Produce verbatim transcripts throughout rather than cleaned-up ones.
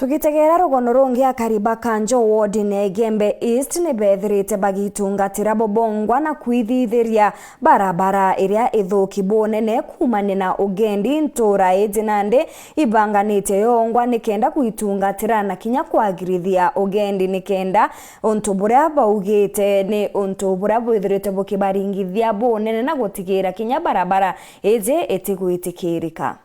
Tugitegera rugono rungi, akari ba Kanjo wodine ya Igembe East ni bethirite bagitungatira bobongwa na kwithithiria barabara iria ithuki bunene kuumania na ugendi ntura iji nandi ibanganite yongwa nikenda kwitungatira na kinya kwagirithia ugendi nikenda untu buria baugite ni untu buria bwithirite bukibaringithia bunene na gutigira kinya barabara iji itigwitikirika.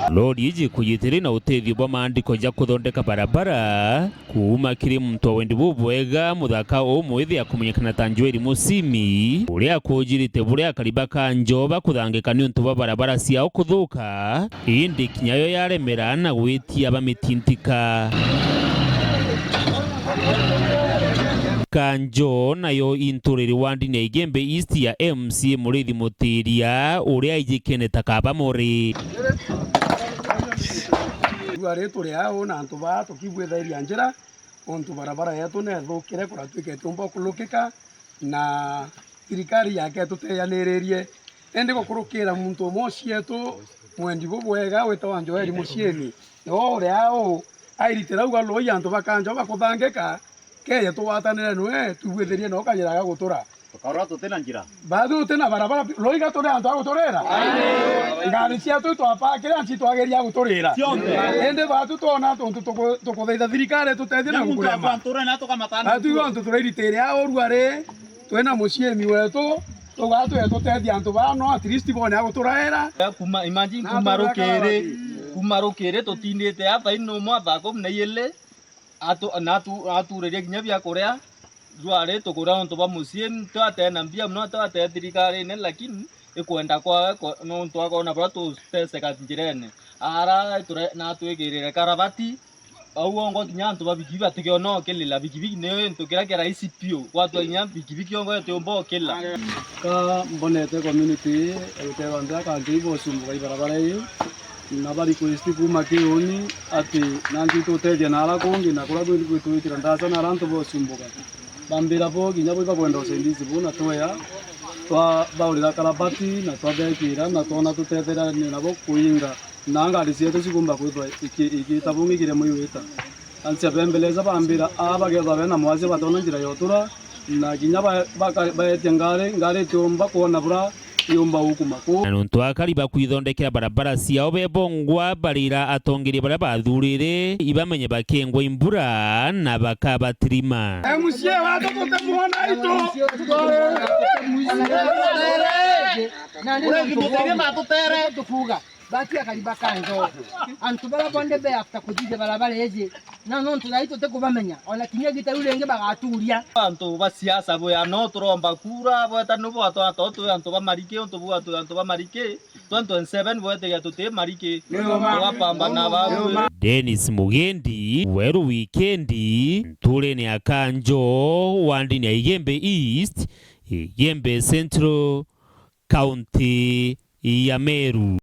Lori iji kujitiri na utethio bwa maandiko ja kuthondeka barabara, kuuma kiri muntu wa wendi bubwega, muthaka umwithi akumenyekana ta Joel Musimi, uria akujirite buria akari ba Kanjo bakuthangika niuntu bwa barabara ciao kuthuka, indi kinya yo yaremera na gwitia bamitintika. Kanjo nayo inturiri wa ndini ya Igembe East ya M C A Muriithi Mutiria, uria aijikene ta kaba mori. Riu ari turi au na antu baa tukibwithairia njira, untu barabara yetu neethukire kuria twikete umba kulukika, na thirikari yake ituteyaniririe. Indi gukurukira muntu umwe ucietu mwendi bubwega witagwa Joel Mucieni, niwe uria au airitira uga loi antu ba Kanjo bakuthangika, keje tugwatanire nwe, twibwithirie no kajira ga gutura. Tukarora tutina njira. Bathu tutina barabara, loi ga turi antu a guturira? Ngari cietu itwapakire, anci twageria guturira. Cionthe. Indi bathu twona tuntu tuku-, tukuthaitha thirikari tutethie na gukurema. Bathu igo antu turairitiria au ruari, twina Mucieni wetu, tugatwe tutethia antu baa, no at least bone a guturaira. Kuma, imagine, na kuma rukiri, kuma rukiri tutindite aa thaini umwe thaa kumi na ijiri, atu-, na atu-, aturirie kinya bia kuria, jwari tukuria untu bwa Mucieni, twatee na mbia mono, twatee thirikarine, lakini ikwenda kwawe ko-, nontu akona buria tuteseka njirene. Ara ture-, na atwikirire karabati, Au ongo kinya antu ba bikibiki batigiona ukilila. Bikibiki ni gintu kiria kia raisi piu. Gwatwa kinya bikibiki ongo itiumba ukila. Ka mbonete community ii, ruteerwa nthi akantu ibosumbuka ibarabara ii, na ba request kuuma kiuni ati nantu itutethia na ara kungi na kuria kwi-, gwitwikira ndaca na ara antu bosumbuka. Bambira bo kinya bo ibakwenda usaidizi bu na twea, twabaurira karabati na twabekira na twona tutetherania nabo kuinga. Na ngari cietu cigumba kwithwa iki-, igitabungikire mwiwita. Ansi abembeleza bambira, aa bagethwa bena mwazia batona njira yotura, na kinya ba-, baka-, baetia ngari, ngari itiumba kwona bura yumba gukuma kuu. Na nontu akari bakwithondekera barabara ciao bebongwa, barira atongeria baria bathurire, ibamenye bakengwa imbura na bakabatirima. M C A watu tutemwona itu. Nani tukuga? Bati akari ba Kanjo. Antu baria bonthe be after kuthithia barabara iji. Na nontu thaa ii tutikubamenya, ona kinya gita riu ringi bagaturia. Antu ba siasa buya no turomba kura, bweta nu bwatwata twi antu ba mariki, untu bwatwi antu ba mariki, twenty twenty-seven bwetiga tuti mariki. Twapambana babu. Dennis Mugendi, Weru Wikendi, nturene ya Kanjo, wandini ya Igembe East, Igembe Central, County ya Meru.